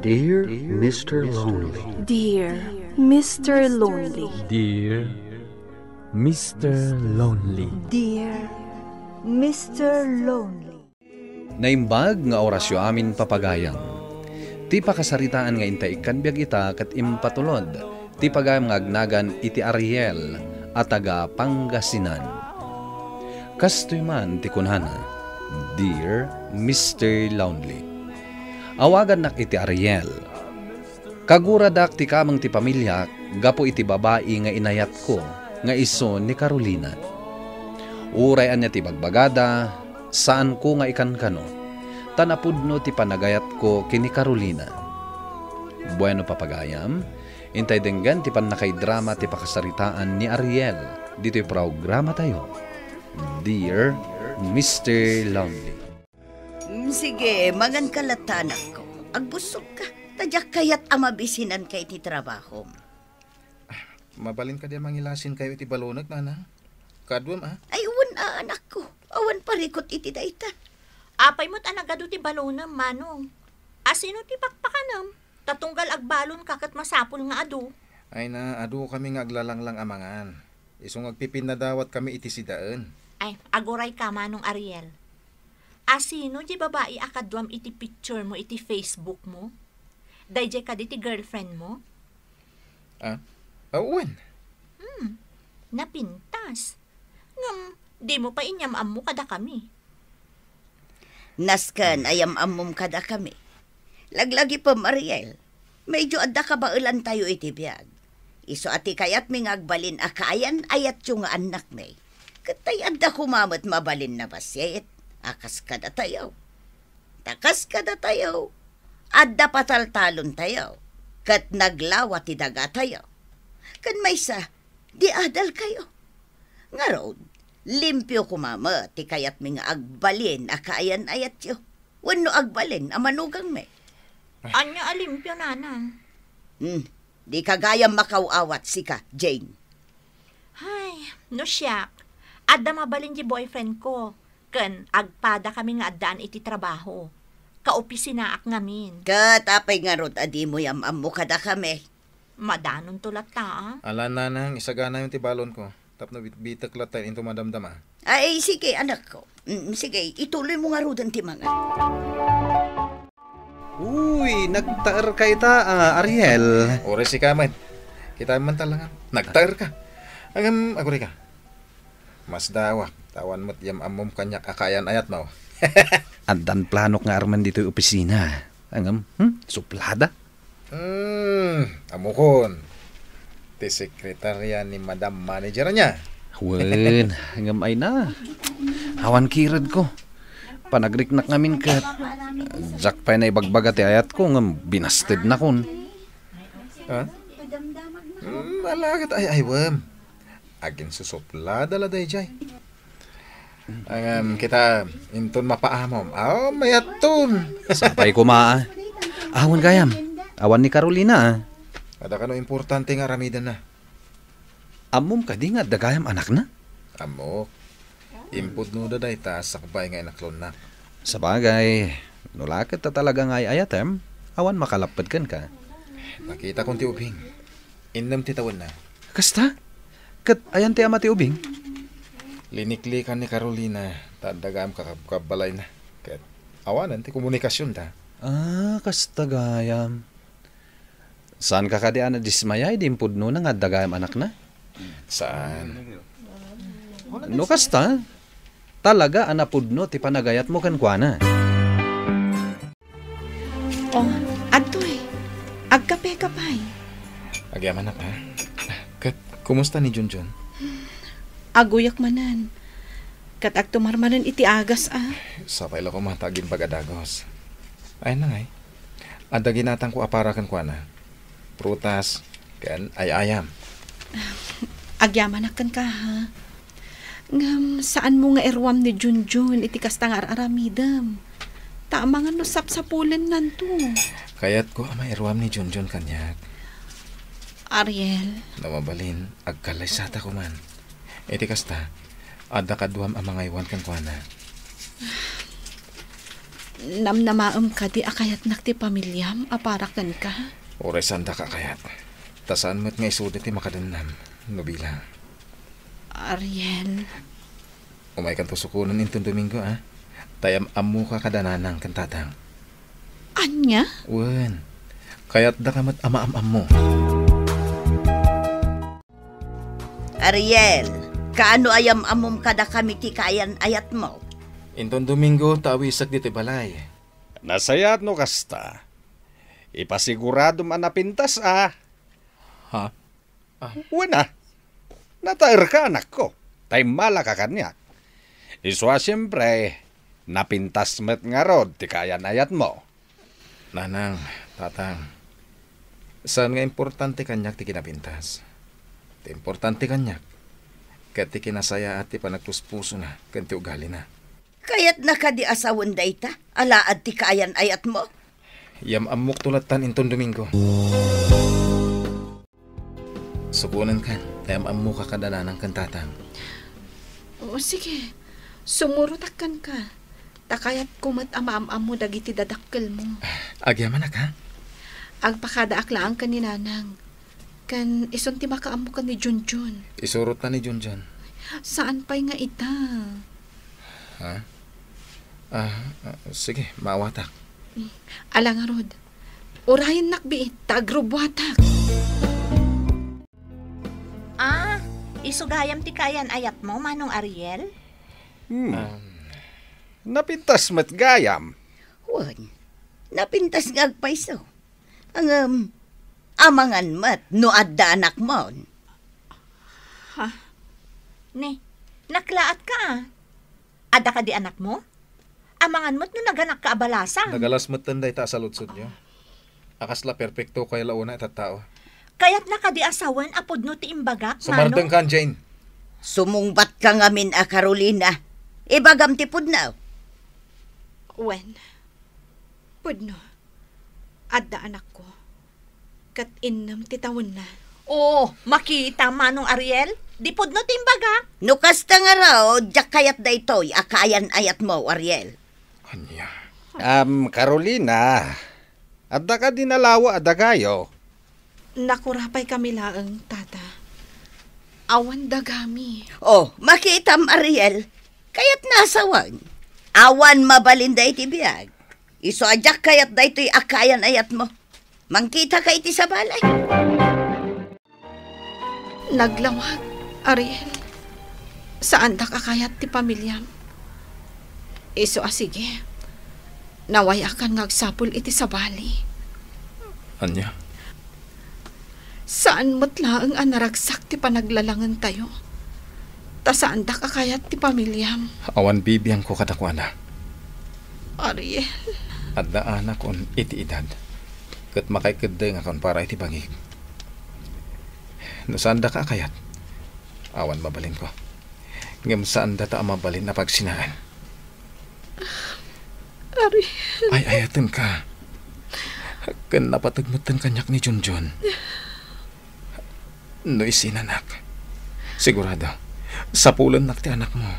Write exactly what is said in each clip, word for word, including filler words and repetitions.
Dear Mister Lonely. Dear Mister Lonely. Dear Mister Lonely. Dear Mister Lonely. Naimbag nga orasyo amin, papagayam. Ti pakasaritaan nga inta ikkan biag ita ket impatulod ti pagayam nga agnagan iti Ariel a taga Pangasinan. Kastoy man ti kunana, "Dear Mister Lonely, awagannak iti Ariel. Kaguradak ti kameng ti pamiliak gapu iti babai nga inayatko nga isu ni Carolina. Uray ania ti bagbagada, saanko nga ikankano, ta napudno ti panagayatko ken ni Carolina." Bueno, papagayam, intay denggen ti pannakaidrama ti pakasaritaan ni Ariel ditoy programatayo, Dear Mister Lonely. Mm, sige, manganka latta, anakko. Agbussokka, ta diak kayat a mabisinanka iti trabahom. Mabalin kadi a mangilasinkayo iti balonek, nanang? Kaduam, a? Ay, wen a, anakko. Awan parikut iti dayta. Apay met a nagadu ti balonem, manong? A sino ti pakpakanem? Ta tunggal agbalonka ket masapul nga adu. Ay na, adu kami nga aglalanglang a mangan. Isu nga agpipinnadawat kami iti sidaen. Ay, agurayka, Manong Ariel. A sino di babai a kaduam iti picture mo iti Facebook mo? Daydiay kadi ti girlfriend mo? Ah? Ah, wen. Hmm, napintas. Ngem, dimo pay inyam-ammo kadakami. Nasken a yam-ammom kadakami. Laglagipem, Ariel. Medyo adda kabaelantayo iti biag. Isu a ti kayatmi nga agbalin a kaayan-ayatyo nga annakmi. Ket tay adda koma met mabalin a bassit a kas kadatayo. Ta kas kadatayo, adda pataltalontayo, ket naglawa ti dagatayo. Ken maysa, di adalkayo. Ngarud, limpio koma met ti kayatmi nga agbalin a kaayan-ayatyo, wenno agbalin a manugangmi. Ania a limpio, nanang? Hmm, di ka gayam makaw-awat, sika, Jane. Ay, no siak, adda mabalin di boyfriend ko, ken agpadakami nga addaan iti trabaho. Kaopisinaak ngamin. Ket apay ngarud a dimo yam-ammo kadakami? Madanonto latta, a. Ala, nanang, isaganayon ti balonko. Tapno bitbitek latta inton madamdama. Ay, sige, anakko. Mm, sige, ituloy mo ngaruden ti mangan. Uy, nagtaerka ita, a, Ariel. Uray sika met. Kita man talaga. Nagtaerka. Ngem, agurayka. Masdaawak, ta awan met yam-ammom kaniak a kaayan-ayatmo. Addan planok nga armen ditoy opisina. Ngem, hmm? Suplada? Hmm, ammokon. Ti sekretarya ni Madam Manager ania? Wen, ngem ay na. Awan kiredko. Panagriknak ngamin ket diak pay naibagbaga ti ayatko ngem binastednakon. Ha? Hmm, ala ket ay-aywem. Aginsusuplada la daydiay. Ngem kita, inton mapaamom. Aw, mayatton. Sapay koma, a. Awan gayam. Awan ni Carolina, a. Adda kano importante nga aramidenna? Ammom kadi nga adda gayam anakna? Ammok. Impudnoda dayta sakbay nga inaklonnak. Sabagay, no la ket ta talaga nga ay-ayatem, awan makalapped kenka. Nakitakon ti ubing. Innem ti tawenna. Kasta? Ket ayan ti ama ti ubing? Liniklikan ni Carolina, ta adda gayam kakabkabbalayna. Ket awanen ti komunikasionda. Ah, kasta gayam. Saanka kadi a nadismaya idi impudnona nga adda gayam anakna? Saan. No kasta, talaga a napudno ti panagayatmo kenkuana. Oh, adtoy. Agkapeka pay. Agyamanak, a. Ket, kumusta ni Junjun? Aguyak manen. Ket agtumar manen iti agas, a. Sapay la koma ta agimbag a dagus. Ayan na ngay. Adda ginatangko a para kenkuana. Prutas, ken ay-ayam. Agyamanak kenka, ha? Ngem, saanmo nga iruam ni Junjun iti kasta nga ar-aramidem. Ta amangan no sapsapulennanto. Kayatko a mairuam ni Junjun kaniak. Ariel. No mabalin, agkallaysata koman. Iti kasta, adda kaduam a mangaywan kenkuana. Namnamaem kadi a kayatnak ti pamiliam a para kenka? Uray saandak a kayat. Ta saan met nga isuda ti makadennam, no bilang. Ariel. Umaykanto sukonen inton Domingo, a? Ta am-ammoka kada nanang ken tatang. Ania? Wen, kayatdaka met a maam-ammo. Ariel, kaano a yam-ammom kadakami ti kaayan-ayatmo? Inton Domingo, ta awisek ditoy balay. Nasayaat no kasta. Ipasiguradom a napintas a. Ha? Ah. Wen a. Nataerka, anakko. Ta immalaka kaniak. Isu a siempre, napintas met ngarud ti kaayan-ayatmo. Nanang, tatang, saan nga importante kaniak ti kinapintas. Ti importante kaniak, ket ti kinasayaat ti panagpuspusona ken ti ugalina. Kayatna kadi a sawen dayta? Alaad ti kaayan-ayatmo? Yam-ammokto lattan inton Domingo. Sukonenkan, ta yam-ammoka kada nanang ken tatang. O, sige. Sumurotak kenka. Ta kayatko met a maam-ammo dagiti dadakkelmo. Agyamanak, ha? Agpakadaak laeng ken ni nanang. Ken isun ti makaammo ken ni Junjun. Isurotna ni Junjun. Saan pay nga ita? Ha? Ah, ah, sige, maawatak. Mm. Ala ngarud, urayennak biit ta agrubbuatak. Ah, isu gayam ti kaayan-ayatmo, Manong Ariel? Hmm. Um, napintas met gayam. Wen, napintas nga agpayso. Ngem, amangan met no adda anakmon. Ha? Ne, naklaatka, a. Adda kadi anakmo? Amangan met no naganakka a balasang. Nagalas metten dayta a saludsodyo. A kasla perpekto kay la una a tattao. Kayatna kadi a sawen a pudno ti imbagak, Mano? Sumardengkan, Jane. Sumungbatka ngamin a Carolina. Ibagam ti pudno. Wen, pudno. Adda anakko. Ket innem ti tawenna. Oo, makita, Manong Ariel? Di pudno ti imbagak. No kasta ngarud, diak kayat daytoy a kaayan-ayatmo, Ariel. Ania? Am, Carolina, adda kadi nalawa a dagayo? Nakurapaykami laeng, Tata. Awan dagami. Oh, makitam, Ariel. Kayatna a sawen. Awan mabalin daytoy biag. Isu a diak kayat daytoy a kaayan-ayatmo. Mangkitaka iti sabali. Naglawag, Ariel. Saandak a kayat ti pamiliam. Isu a sige. Nawayakan nga agsapul iti sabali. Ania? Saan met laeng a naragsak ti panaglalangentayo. Ta saandak a kayat ti pamiliam. Awan bibiangko kadakuada. Ariel. Adda anakon iti edad. Ket makaikeddengakon para iti bagik. No saandaka a kayat, awan mabalinko. Ngem saandata a mabalin a pagsinaen. Ariel. Ay-ayatenka. Ken napateg metten kaniak ni Junjun. No isinanak, sigurado, sapulennak ti anakmo.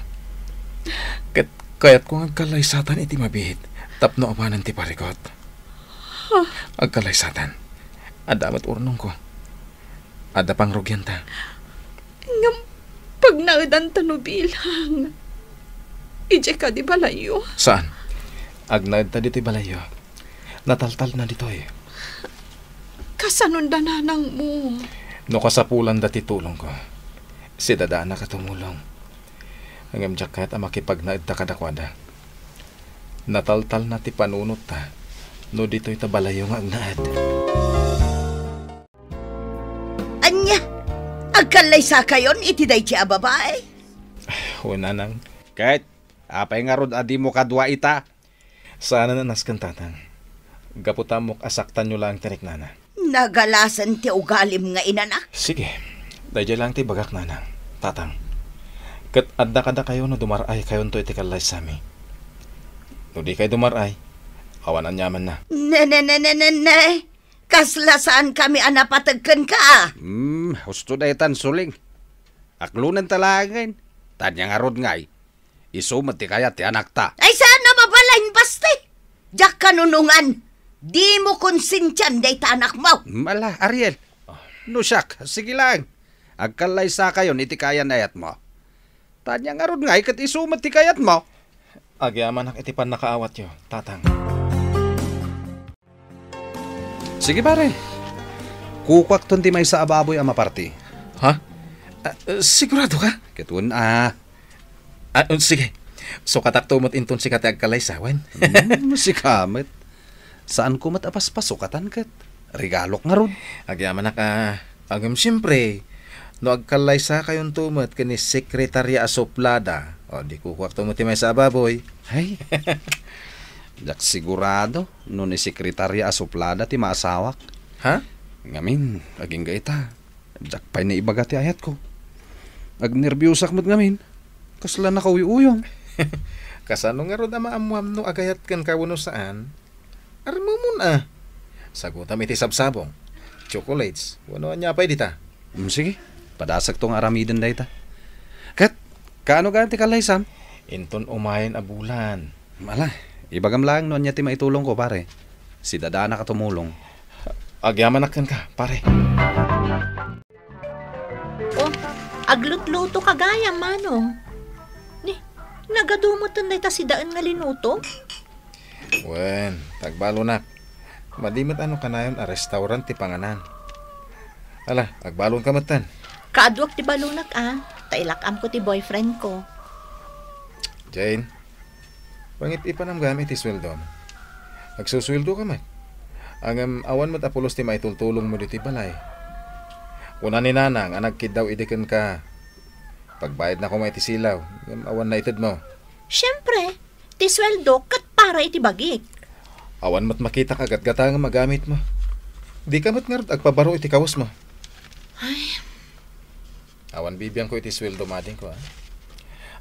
Ket kayatko nga agkallaysatan iti mabiit tapno awanen ti parikut. Agkallaysatan. Adda met urnongko. Adda pangrugianta. Ngem pagnaedanta no bilang. Idiay kadi balayyo? Saan? Agnaedta ditoy balayyo. Nataltalna ditoy. Kasanon da nanangmo? No kasapulanda ti tulongko, sidadanak a tumulong. Ngem diak kayat a makipagnaedta kadakuada. Nataltalna ti panunotta no ditoy ta balayyo nga agnaed. Ania? Agkallaysakayon iti daydi a babai? Wen, nanang. Ket apay ngarud a dimo kadua ita? Saanen a nasken, tatang. Gapu ta ammok a saktanyo laeng ti riknana. Nagalasen ti ugalim nga inanak. Sige. Daydiay laeng ti ibagak, nanang, tatang. Ket adda kadakayo no dumar-aykayonto iti kallaysami. No dikay dumar-ay, awan aniamanna. Ne, ne, ne, ne, ne, ne. Kasla saankami a napateg kenka, a. Hmm, husto daytan, suling. Aklonenta laengen. Ta ania ngarud ngay, isu met ti kayat ti anakta. Ay, saan a mabalin, basti? Diak kanunongan, dimo konsensian dayta anakmo. Mala, Ariel. No siak, sige lang. Agkallaysakayon iti kaayan-ayatmo. Tania ngarud ngay ket isu met ti kayatmo. Agyamanak iti pannakaawatyo, Tatang. Sige, pare. Kukuakton ti maysa a baboy a maparti. Ha? Ah, sigurado ka? Ket wen a. Ah, sige. Sukatakto met inton sika ti agkallaysa, wen? Hmm, sika met. Saanko met a paspasukatan ket regalok ngarud. Agyamanak a, ngem siempre, no agkallaysakayonto met ken ni Sekretaria a Suplada, o, di kukuakto met ti maysa a baboy. Ay, diak sigurado no ni Sekretaria a Suplada ti maasawak. Ha? Ngamin, agingga ita. Diak pay naibaga ti ayatko. Agnerbiosak met ngamin. Kasla nakauyuyong. Kasano ngarud a maammuam no agayat kenka wenno saan? Armemon a. Sagutam iti sabsabong, chocolates, wenno ania pay dita. Mm, sige. Padasakto nga aramiden dayta. Ket, kaano gayam ti kallaysam? Inton umayen a bulan. Ala, ibagam laeng no ania ti maitulongko, pare. Sidadanak a tumulong. Agyamanak kenka, pare. Oh, aglutluto ka gayam, Manong. Ni, nagadu metten dayta sidaen nga linuto? Wen, ta agbalonak. Madi met a no kanayon a restaurant ti panganan. Ala, agbalonka metten. Kaaduak ti balonak a, ta ilak-amko ti boyfriend ko. Jane, pangip-ipanam gayam iti sueldom. Agsusueldoka met. Ngem awan met a pulos ti maitultulongmo ditoy balay. Kuna ni Nanang a nagkiddaw idi kenka. Pagbayadna koma iti silaw, ngem awan naitedmo. Siempre, ti sueldo ket para iti bagik. Awan met makitak a gatgatang a magamit mo. Dika met ngarud agpabaro iti kawesmo. Ay. Awan bibiangko iti sueldo, madingko, a.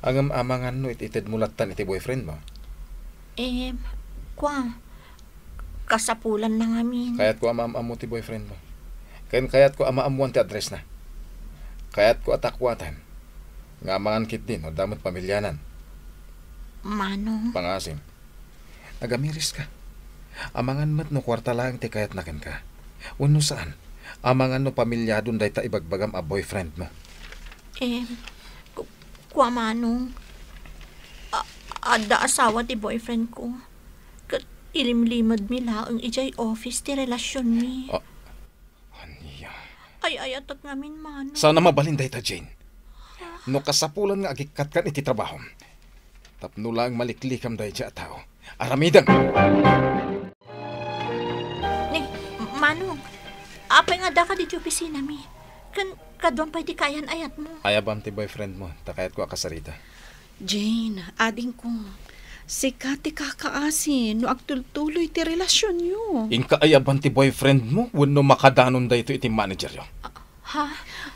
Ngem amangan no it-itedmo lattan iti boyfriend mo. Em, kua, kasapulan na ngamin. Kayatko a maam-ammo ti boyfriend mo. Ken kayatko a maammuan ti address na. Kayatko a takuatan nga amangan ketdi no adda met pamilianan. Manong. Pangasim. Agamiris ka. Amangan met no kuarta laeng ti kayatna kenka. Wenno saan, amangan no pamiliadon dayta ibagbagam a boyfriend mo. Em, ku-, kua, Manong. A-, adda asawa ti boyfriend ko. Ket ilimlimedmi laeng idiay office ti relasionmi. Ah, ania? Ay-ayatek ngamin, Manong. Saan a mabalin dayta, Jane. No kasapulan nga agikkatkan iti trabahom, tapno laeng maliklikam daydiay a tao, aramidem. Ni, Manong, apay nga addaka ditoy opisinami? Ken kaduam pay ti kaayan-ayatmo. Ayabam ti boyfriend mo, ta kayatko a kasarita. Jane, adingko, sika ti kakaasi no agtultuloy ti relasionyo. Inka ayaban ti boyfriend mo wenno makadanon daytoy iti manageryo? Ha?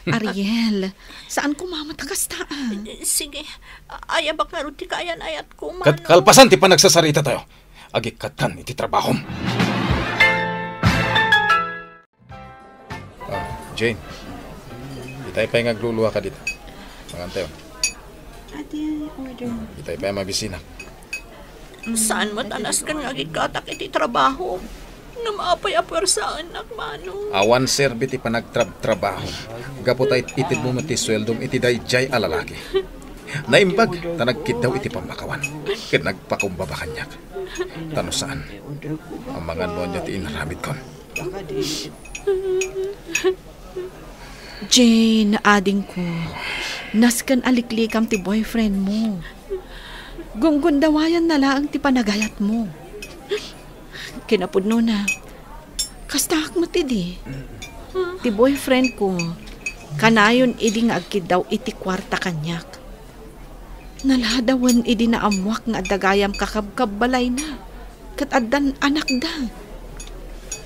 Ariel, saan ko mamata kasta, a. Sige, ayabak ngarud ti kaayan-ayatko, Manong. Ket kalpasan ti panagsasarita tayo, agikkatkan iti trabahom. Ah, Jane, itay pay nga agluluaka dita. Mangan tayo. Adi, order. Itay pay a mabisinak. Saan met a nasken nga agikkatak iti trabaho? Ngem apay a puersaennak, Manong? Awan serbi ti panagtrabtrabaho. Gapu ta it-itedmo met ti sueldom iti daydiay a lalaki. Naimbag ta nagkiddaw iti pammakawan ket nagpakumbaba kaniak. Ta no saan, amangan no ania ti inaramidkon. Jane, adingko, nasken a liklikam ti boyfriend mo. Gunggundawayanna laeng ti panagayatmo. Kinapudnona, kastaak met idi. Ti boyfriend ko, kanayon idi nga agkiddaw iti kuarta kaniak. Naladawen idi naammuak nga adda gayam kakabkabbalayna ket addan anakda.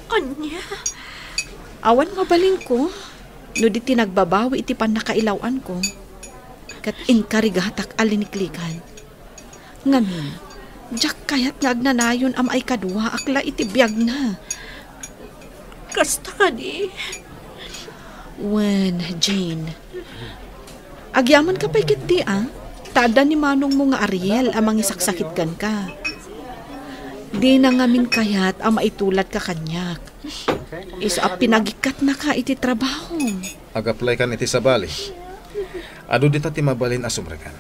Ania? Awan mabalinko no di ti nagbabawi iti pannakailaw-anko ket inkarigatak a liniklikan. Ngamin, diak kayat nga agnanayon a maikaduaak la iti biagna. Kasta kadi? Wen, Jane. Agyamanka pay ketdi, a? Ta adda ni manongmo nga Ariel a mangisaksakit kenka. Dina ngamin kayat a maitulad ka kaniak. Isu a pinagikkatnaka iti trabahom. Ag-apply kan iti sabali. Adu dita ti mabalin a sumrekkan.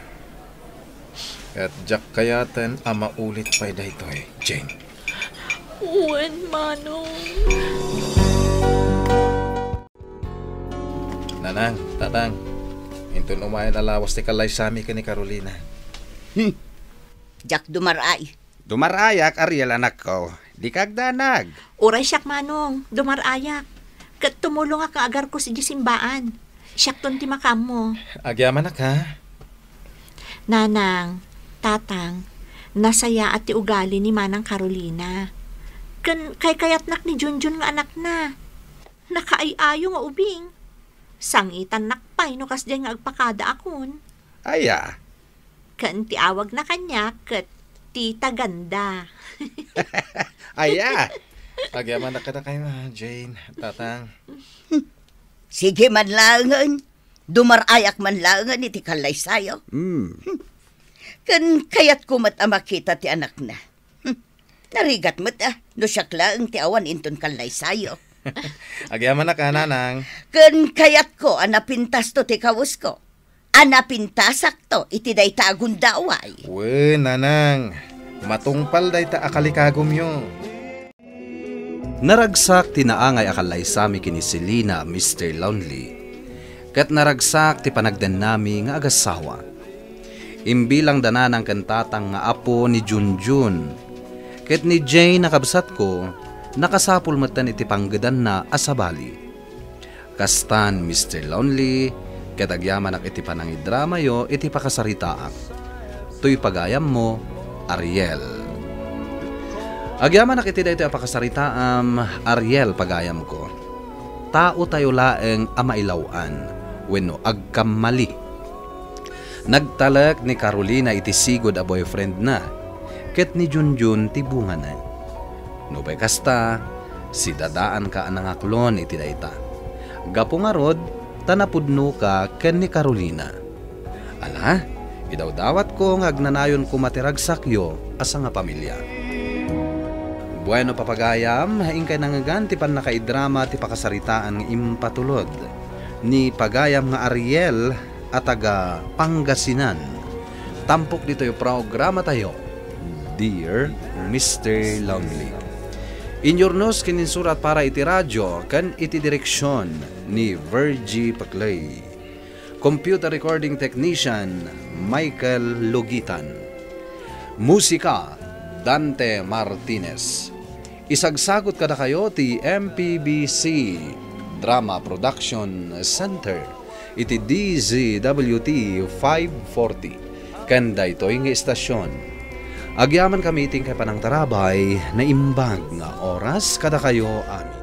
Ket diak kayaten a maulit pay daytoy, Jane. Wen, Manong. Nanang, Tatang, inton umayen a lawas ti kallaysami ken ni Carolina. Hmm. Diak dumar-ay. Dumar-ayak, Ariel, anakko. Dika agdanag. Uray siak, Manong, dumar-ayak. Ket tumulongak nga agarkos idiay simbaan. Siakton ti makaammo. Agyamanak, ha? Nanang, Tatang, nasayaat ti ugali ni Manang Carolina. Ken kaykayatnak ni Junjun nga anakna. Nakaay-ayo nga ubing. Sangitannak pay no kasdiay nga agpakadaakon. Aya? Ken ti awagna kaniak ket Tita Ganda. Aya? Agyamanak kadakayo, Jane, Tatang. Sige man laengen. Dumar-ayak man laengen iti kallaysayo. Hmm. Ken kayatko met a makita ti anakna. Hmm. Narigat met, a, no siak laeng ti awan inton kallaysayo. Agyamanak a, Nanang. Ken kayatko a napintasto ti kawesko. A napintasakto iti dayta a gundaway. Wen, Nanang. Matungpal dayta a kalikagumyo. Naragsak ti naangay a kallaysami ken ni Selina, Mister Lonely. Ket naragsak ti panagdennami nga agassawa. Imbilangda Nanang ken Tatang nga apo ni Junjun. Ket ni Jane a kabsatko, nakasapul metten iti panggedanna a sabali. Kastan, Mister Lonely, ket agyamanak iti panangidramayo iti pakasaritaak. Toy pagayammo, Ariel. Agyamanak iti daytoy a pakasaritaam, Ariel, pagayamko. Taotayo laeng a mailaw-an wenno agkammali. Nagtalek ni Carolina iti sigud a boyfriendna, ket ni Junjun ti bungana. Nupay kasta, sidadaanka a nangaklon iti dayta. Gapu ngarud, ta napudnoka ken ni Carolina. Ala, idawdawatko nga agnanayon koma ti ragsakyo a sangapamilia. Bueno, papagayam, inkay nangngegan ti pannakaidrama ti pakasaritaan nga impatulod ni pagayam nga Ariel a taga Pangasinan. Tampok ditoy programatayo, Dear Mister Lonely. Inyurnos ken insurat para iti radio ken iti direksion ni Virgie Paclay. Computer recording technician, Michael Logitan. Musika, Dante Martinez. Isagsagut kadakayo ti M P B C Drama Production Center iti D Z W T five forty ken daytoy nga istasyon. Agyamankami iti inkay panangtarabay, naimbag nga oras kadakayo amin.